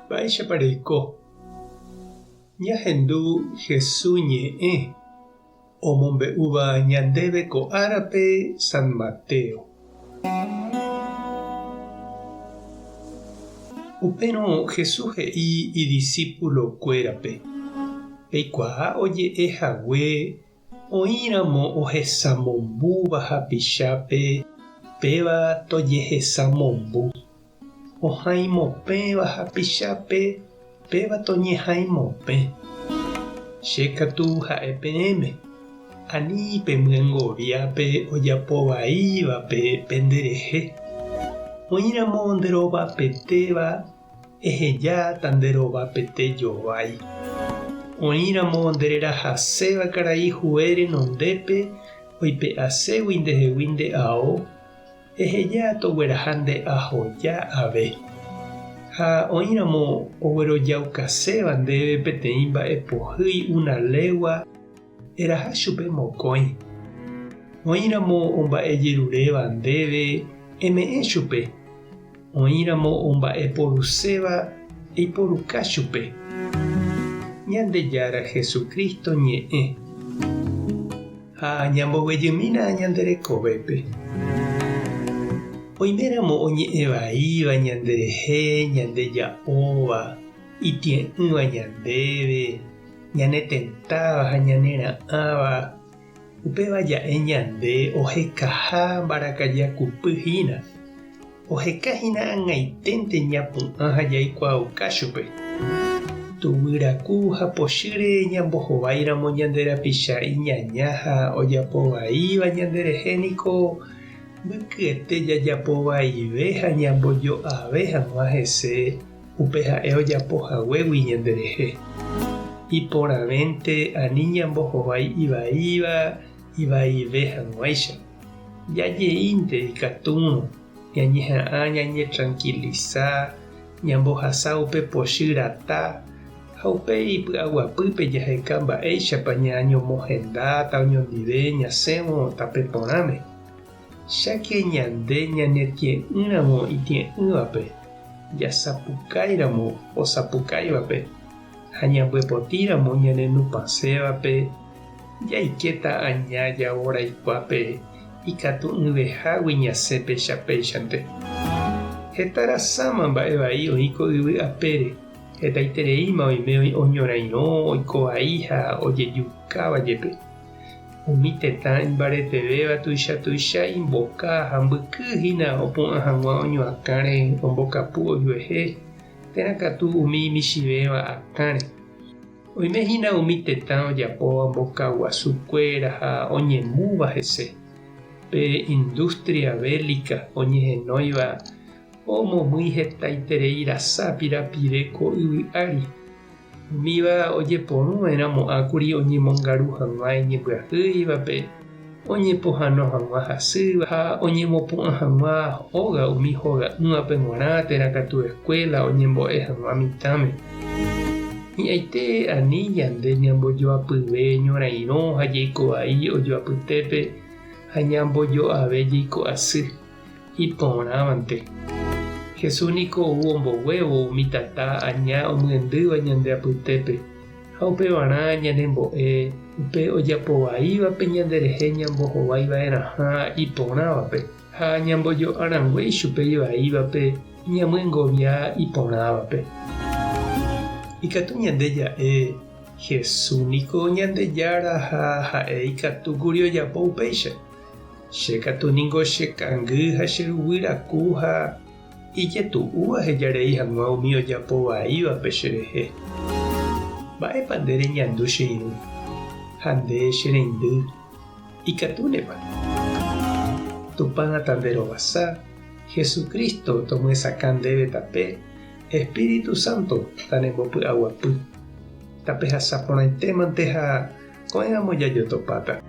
Mba'éichapa reiko? Ñahendu Hesu ñe'ẽ omombe'úva ñandéve ko árape San Mateo. Upérõ Jesús he'i idisípulokuérape, Peikuaa oje'e hague Oĩramo ohesamombúva hapichápe, péva tojehesamombu. Ohãimopẽva hapichápe, péva toñehãimopẽ. Che katu ha'e peẽme, ani pemyengovia pe ojapo vaívape penderehe. Oĩramo nderovapetéva, Ehejáta nde rova pete jovái. Oĩramo nde rerahaséva karai hue renondépe oipe'aségui ndehegui nde ao, eheja togueraha nde ahoja ave. Ha oĩramo oguerojaukaséva ndéve peteĩ mba'e pohýi una légua, Eraha chupe mokõi. Oĩramo omba'ejeruréva ndéve, eme'ẽ chupe. Oĩramo omba'eporuséva, eiporuka chupe. Ñandejára Jesucristo ñe'ẽ. Ha ñamboguejymína ñande rekovépe. Oiméramo oñe'ẽ vaíva ñanderehe, ñandeja'óva, itie'ỹva ñandéve, Ñanetentáva ha ñanera'ãva, upéva ja'e ñande ohekaha mbarakajakupy hína. Oheka hína ag̃aiténte ñapu'ã ha jaikuaauka chupe. Tuguyraku ha pochýre ñambohováiramo ñande rapicha iñaña ha ojapo vaíva ñanderehe niko mbykyete jajapo vaive ha ñambojo'ave hag̃ua hese Upe ha'e ojapo haguégui ñanderehe. Iporãvénte ani ñambohovái ivaíva ivaive hag̃uáicha. Jajeínte ikatúrõ ñañeha'ã ñañetrankilisa, ñambohasa upe pochy rata ha upéi ipy'aguapýpe jaheka mba'éichapa ñañomohendáta oñondive ñasẽvo tape porãme. Cháke ñande ñanetie'ỹramo itie'ỹvape, jasapukáiramo osapukáivape, ha ñambyepotíramo ñanenupãsévape, jaikéta aña javoraikuápe ikatu'ỹvehágui ñasẽ péicha péichante. Heta rasáma mba'e vai oĩ ko yvy apére, hetaitereíma oime oñorairõ, oiko vai ha ojejukáva jepe. Umi tetã imbaretevéva tuicha tuicha imboka ha mbyky hína opu'ã hag̃ua oñoakãre ombokapu ojuehe, térã katu umi michĩvéva akãre. Oime hína umi tetã ojapóva mboka guasu kuéra ha oñemúva hese. Pe industria bélica oñehenóiva omomýi hetaiterei rasa pirapire ko yvy ári. Umíva ojeporuva'erãmo'ãkuri oñemongaru hag̃ua iñembyahýivape, oñepohãno hag̃ua hasýva ha oñemopu'ã hag̃ua hóga umi hoga'ỹvape g̃uarã térã katu eskuéla oñembo'e hag̃ua mitãme. Hi'ãite ani ñande ñambojoapyve ñorairõ ha jeiko vai ojoapytépe ha ñambojo'ave jeiko asy. Iporãvante. Jesús niko ou omboguévo umi tata aña omyendýva ñande apytépe, ha upevarã ñanembo'e upe ojapo vaívape ñanderehe ñambohovái va'erãha iporãvape, ha ñambojo'a rangue ichupe ivaívape ñamyengovia iporãvape. Ikatu ñande ja'e, Jesús niko Ñandejára ha ha'e ikatúkuri ojapo upéicha. Che katu ningo che kangy ha che ruguy raku ha ijetu'u aheja rei hag̃ua umi ojapo vaívape cherehe. Mba'épa nde reñandu che irũ ha nde che reindy? Ikatúnepa? Tupã tanderovasa, Jesucristo tomyesakã ndéve tape, Espíritu Santo tanembopy'aguapy. Tapehasa porãitémante ha ko'ẽramo jajotopáta.